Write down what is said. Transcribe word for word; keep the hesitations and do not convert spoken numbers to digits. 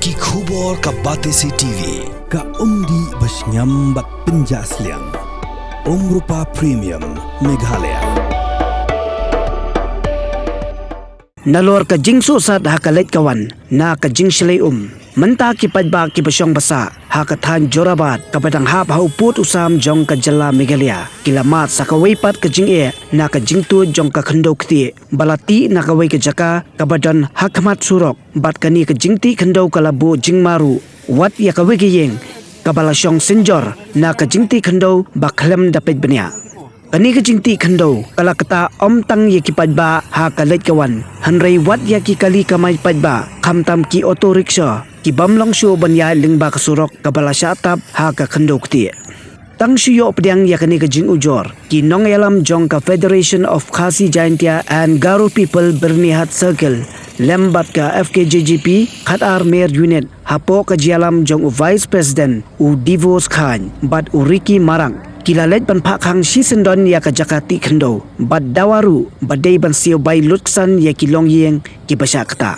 Ki khubor ka Batesi T V, ka umdih ba shngiam bad pynjah sliang. Umrupa Premium, Meghalaya. Nalor ka jingsuk sat ha ka leit ka wan na ka jingshlei um, mynta ki paidbah kiba shong ba sah ha ka thaiñ Jorabat kaba dang hap ha u pud u sam jong ka jylla Meghalaya, ki la mad sa kawei pat ka jingeh na ka jingtuid jong ka khyndew ktieh ba la tih na kawei ka jaka kaba don ha khmat surok. Bad kane ka jingtih khyndew ka la buh jingma ruh wat ïa kawei ka ïing kaba la shong synjor na ka jingtih khyndew ba khlem da peit bniah. Kane ka jingtih khyndew ka la ktah ym tang ïa ki paidbah ha ka leit ka wan, hynrei wat ïa ki kali kamai paidbah, khamtam ki auto rickshaw, ki bym long shuh ban ïaid lyngba ka surok kaba la shah tap ha ka khyndew ktieh. Tang shu ïoh pdiang ïa kane ka jingujor, ki nongïalam jong ka Federation of Khasi Jaintia and Garo People Byrnihat Circle lem bad ka F K J G P khatar Mer Unit, hapoh ka jingïalam jong u Vice President u Divos Khan bad u Ricky Marak, ki la leit ban phah khang shisyndon ïa ka jaka tih khyndew bad dawa ruh ba dei ban siew bai lutksan ïa ki longïing kiba shah ktah.